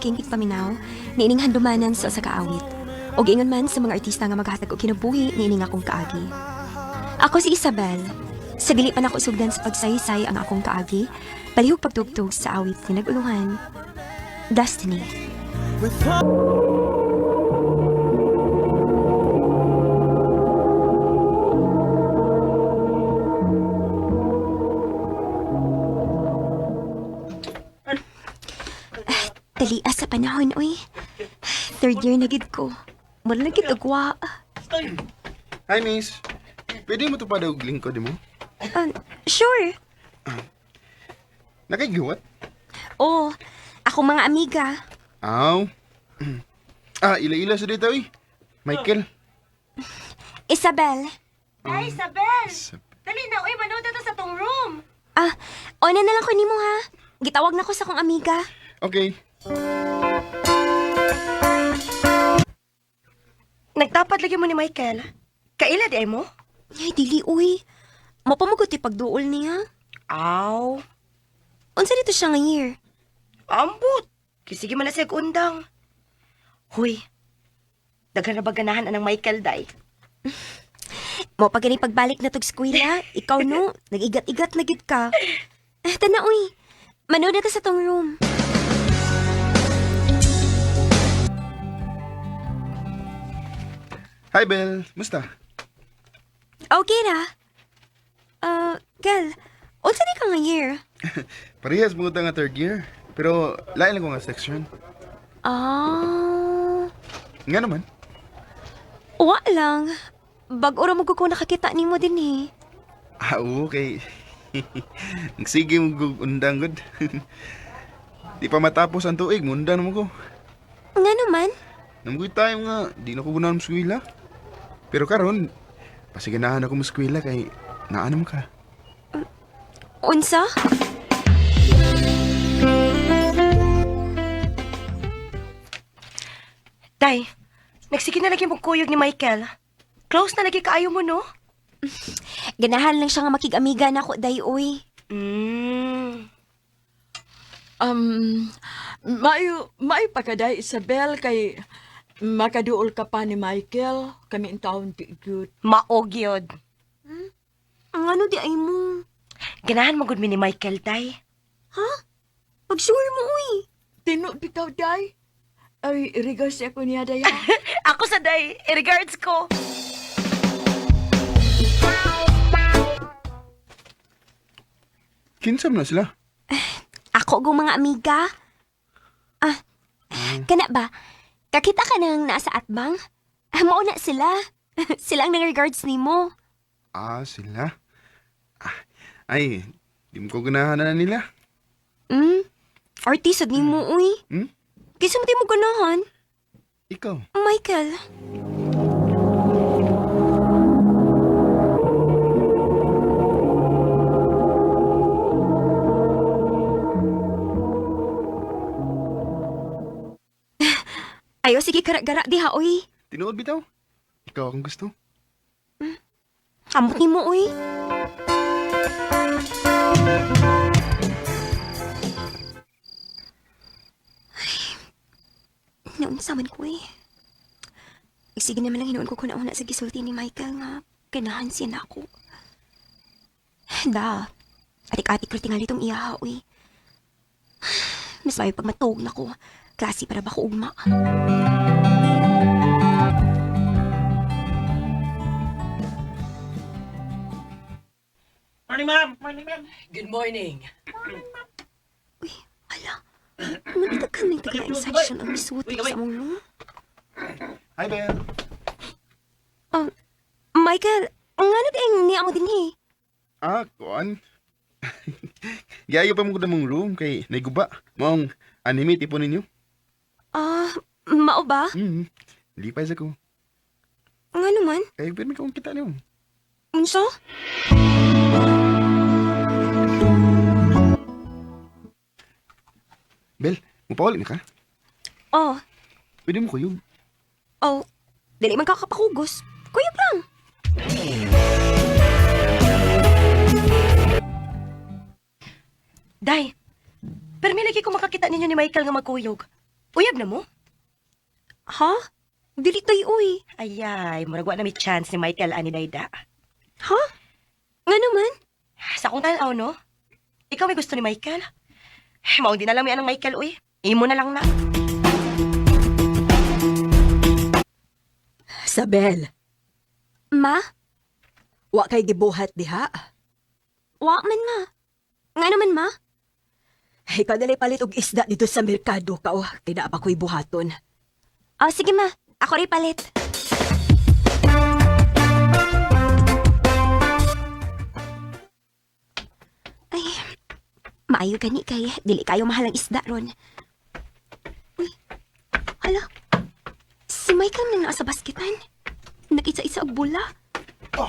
king tigpaminaw niining handumanan sa usa ka awit. Ug ingon man sa mga artista nga maghatag og kinabuhi niining akong kaagi. Ako si Isabel. Sa dili pa nako sugdan sa pagsaysay ang akong kaagi, palihog pagtugtog sa awit nga nag-uluhan, Destiny. Dali sa panahon, uy. Third year na gid ko. Mura na gid ugwa. Hi, miss. Pwede mo to pa daw lingkod mo? Sure. Nakagiwat? Oh, ako mga amiga. Aw. Ah, ila-ila sa dito, eh. Michael. Isabel. Ay, Isabel! Isab- Dali na, uy, manood na to sa tong room. Ah, ona na lang ko nimo ha. Gitawag na ko sa akong amiga. Okay. Nagtapat lagi mo ni Michael. Kaila di ay mo? Ay, dili uy. Mapamugot pagduol niya. Aw, Unsa dito siya nga year? ambot. Kisige man na siya undang. Huy, daghan na ba ganahan anang Michael day? Mo pa gani pagbalik na tog eskwela, ikaw no, nag-igat-igat na gid ka. Ah, tana uy. Manood na ta sa tong room. Hi, Belle. Musta? Okay ra. Ah, Kel, unsa di ka nga year? Parehas mo nga third year. Pero lain lang ko nga section. Ah, Nga naman. wa lang. Bag-o ra mo ko nakakita nimo din eh. Ah, okay. Sige mo gug undang gud. Di pa matapos ang tuig, mundang mo ko. Nga naman. Namgoy tayo nga, di na ko gunahan mo eskwela. Pero karon, pasiganahan ako mo eskwela kay naanam ka. Unsa? Day, nagsige na lagi mo kuyog ni Michael. Close na lagi kaayo mo, no? Ganahan lang siya nga makig-amiga nako day uy. Mm. Um, maayo, maayo pa ka day, Isabel, kay makaduol ka pa ni Michael. Kami in taon di good. Maog yun. Ang ano di ay mo? Ganahan mo gud mi ni Michael, day. Pag sure mo uy. Tino bitaw day. Ay, regards ako niya day. ah. Ako sa day, regards ko. Kinsam na sila. Ako go mga amiga. Ah, kana ba? Kakita ka nang nasa atbang? Ah, mao na sila. Sila ang nang-regards nimo. Ah, sila. Ah, ay, di mo ko ganahan na nila. Hmm? Artist sad nimo uy. Hmm? Kinsa man mo ganahan? Ikaw. Michael. Ayo sige kara-gara diha oy. Tinuod bitaw. Ikaw akong gusto. Amot nimo oy. Ay, naunsa man ko eh. Sige naman lang hinuon ko kung nauna sa gisulti ni Michael nga ganahan siya na ako. Da, atik-atik ko tingali itong iya, uy. Mas mayo pag matuog na ko. Klase para ba ko ugma? Morning, ma'am. Morning, ma'am. Good morning. Uy, hala. Ngunit ka may taga section ang misuot sa among room. Hi, Belle. Michael, ang ano di ang niya mo din eh. Ah, kuan. Giayo pa mo ko mong room kay naiguba. Maong anime tipo ninyo. Ah, mao ba? Hmm. Lipay sa ko. Nga naman. Kay pirmi kong kita niyo. Unsa? Belle, mupauli na ka? Oh, Pwede mo kuyog. oh. Dili man ka kapakugos. Kuyog lang. Day, pero may lagi ko makakita ninyo ni Michael nga magkuyog. Uyab na mo? Ha? Dili tay uy. Ayay, murag wa na may chance ni Michael ani Dayda. Ha? Nga naman? Sa akong tanaw, no? Ikaw may gusto ni Michael. Maong di na lang may anong Michael, uy. Imo na lang na. Isabel, Ma? wa kay gibuhat diha. Wa man ma. Nga naman ma? Ikaw nalay palit og isda dito sa merkado ka oh. Kay naa pa ko'y buhaton. Oh, sige ma. Ako rin palit. Ay, maayo gani kay dili kayo mahal ang isda ron. Uy, hala. Si Michael man naa sa basketan. Nag-isa-isa og bula. Oh.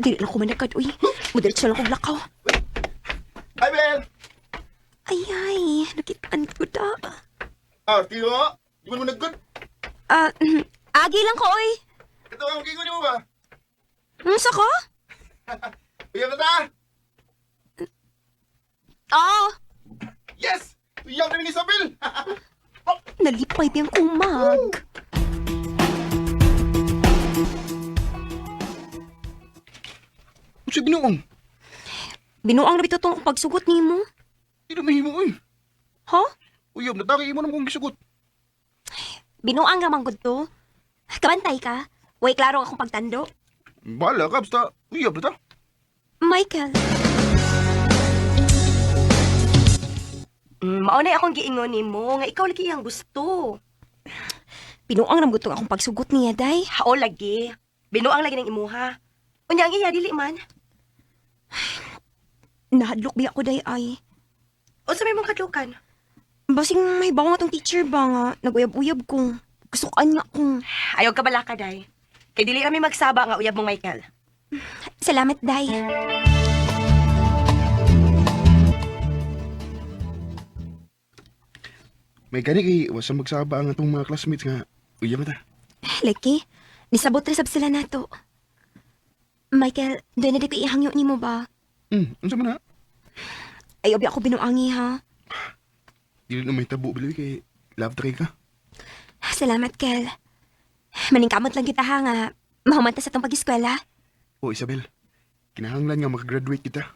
Dili lang ko managad, uy. Mudiretso lang kog lakaw. Hi, Bel! Ay, ay, nakitaan ko da. Ah, tiyo! Di mo naman nag-good. Ah, agi lang ko, oy. Ito ang kingo ni mo ba? Unsa ko? Uyab na ta! Oo. Yes! Uyab na ni Isabel! Nalipay biyang kumag. Unsa binuong? Binuang na bitaw tong pagsugot nimo. Di na mahimo oy. Ha? Uyab na ta kay imo naman kong gisugot. Binuang ra man gud to. Kabantay ka. Way klaro akong pagtando. Bahala ka basta uyab na ta. Michael, Mao na akong giingon nimo nga ikaw lagi ang gusto. binuang ra man gud tong akong pagsugot niya, day. Hao lagi. Binuang lagi ng imuha. Unya ang iya dili man. Nahadlok biya ko day ay. Unsa may mong kadlukan? Basing may bawang atong teacher ba nga naguyab-uyab ko. Kasukaan nga ko. Ayaw ka balaka day. Kay dili kami magsaba nga uyab mong Michael. Salamat, day. May gani kay wasa magsaba ang atong mga classmates nga uyab na ta. Leki, nisabot ra sab sila nato. Michael, doon na di ko ihangyo nimo ba? Unsa man na? Ayaw biya ako binuangi ha. Dili na may tabo bili kay love try ka. Salamat, Kel. Maningkamot lang kita ha nga mahumanta sa tong pag-eskwela. Oh, Isabel. Kinahanglan nga makagraduate kita.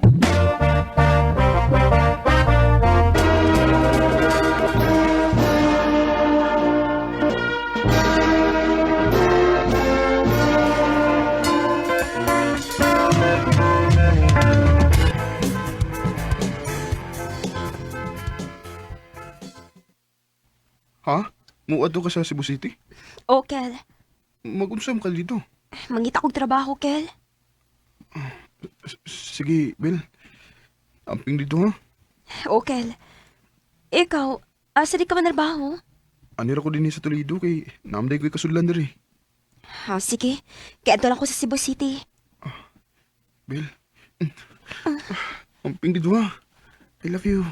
Ha? Muadto ka sa Cebu City? O, Kel. Mag-unsa man ka dito? Mangita kog trabaho, Kel. Sige, Bel. Amping dito ha. O, Kel. Ikaw, asa di ka man trabaho? Anira ko din sa Toledo kay naamday ko'y kasudlan diri. Ha, sige. Kaya lang ko sa Cebu City. Bel. Amping dito ha. I love you.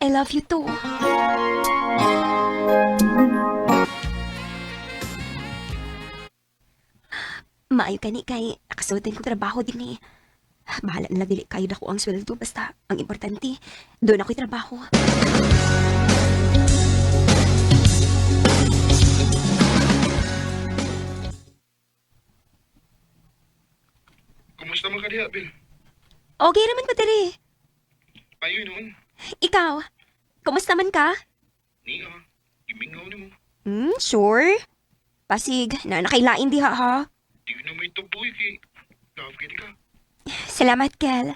I love you too. Maayo ka ni kay nakasuotin ko trabaho din eh. Bahala na lang dili kayo dako ang sweldo basta ang importante doon ako'y trabaho. Kumusta man ka diha, Bel? Okay naman ko diri. Ayoy noon. Ikaw, kumusta man ka? Niya. Gimingaw nimo. Sure. Pasig, na nakailain diha ha. Di na may taboy kay love kay ka. Salamat, Kel.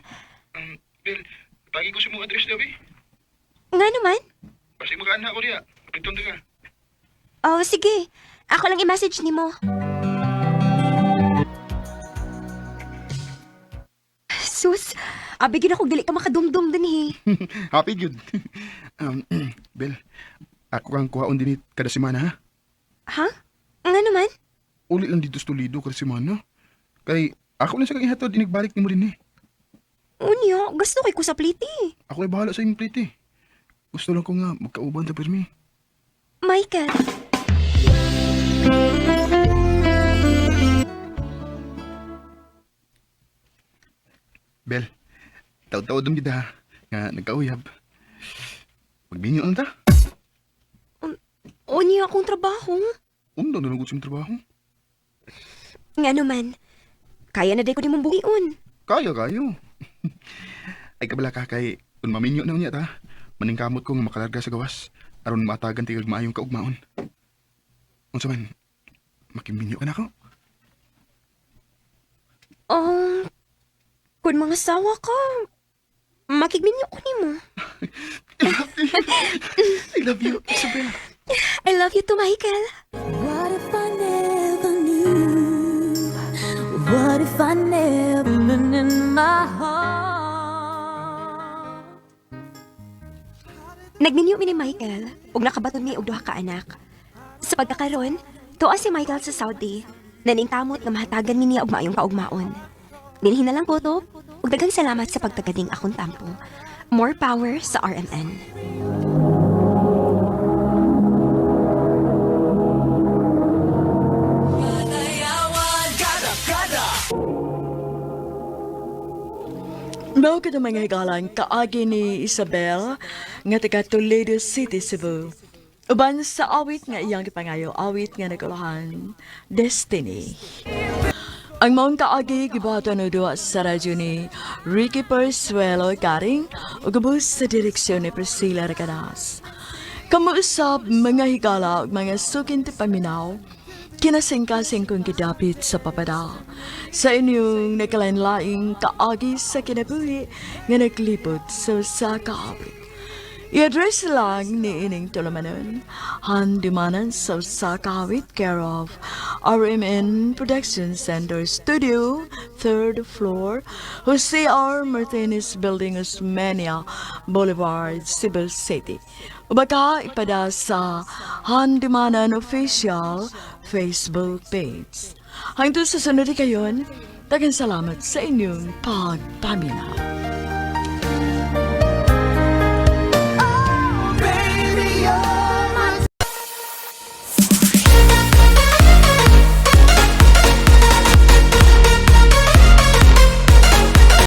Bel, tagi ko sa mong address daw eh. Nga naman. Basta makaana ko diha. Kapiton ka. Oh, sige. Ako lang i-message nimo. Sus, abi gid ako dili ka makadumdum din eh. Happy good. Bel, ako kang kuhaon din kada semana ha. Ha? Nga naman? Uli lang dito sa Toledo kada semana. Kay ako lang sa kang ihatod inigbalik nimo din eh. Unya, gusto kay ko sa pliti. Ako ay bahala sa inyong plate eh. Gusto lang ko nga magkauban ta pirmi. Michael. Bel, taw-taw dum kita ha. Nga nagkauyab. Magbinyo lang ta. O niya akong trabaho. Undang na lang gud sa imong trabaho. Nga naman, kaya na day ko ni mong buhion. Kaya kayo. Ay kabala ka kay kun maminyo na unya ta. Maningkamot ko nga makalarga sa gawas aron maatagan tigag maayong kaugmaon. Unsa man makiminyo ka nako? Oh, kung mga sawa ka, makigminyo ko nimo. I love you, Isabel. I love you too, Michael. What if I never knew? What if I never been in my heart? Nagminyo mi ni Michael ug nakabaton mi og duha ka anak. Sa pagkakaron, tuwa si Michael sa Saudi. Naningkamot nga mahatagan mi niya og maayong kaugmaon. Dinhi na lang ko to, ug daghang salamat sa pagtagading akong tampo. More power sa RMN. Mao kada mga higalan kaagi ni Isabel nga taga Toledo City, Cebu. Uban sa awit nga iyang gipangayo, awit nga nagulahan, Destiny. Ang maong kaagi gibuhaton og duha sa radyo ni Ricky Persuelo Garing ug ubos sa direksyon ni Priscilla Recanas. Kamuusap mga higala ug mga sukin ti paminaw, kinasingkasing kong gidapit sa papada. Sa inyong nagkalain-laing kaagi sa kinabuhi nga naglibot sa usa ka awit. I-address lang ni ining tulumanon, handumanan sa usa ka awit, care of RMN Production Center Studio, third floor, Jose R. Martinez Building, Osmeña Boulevard, Cebu City. O baka ipada sa Handumanan Official Facebook page. Hangtod sa sunod kayon, daghang salamat sa inyong pagpaminaw.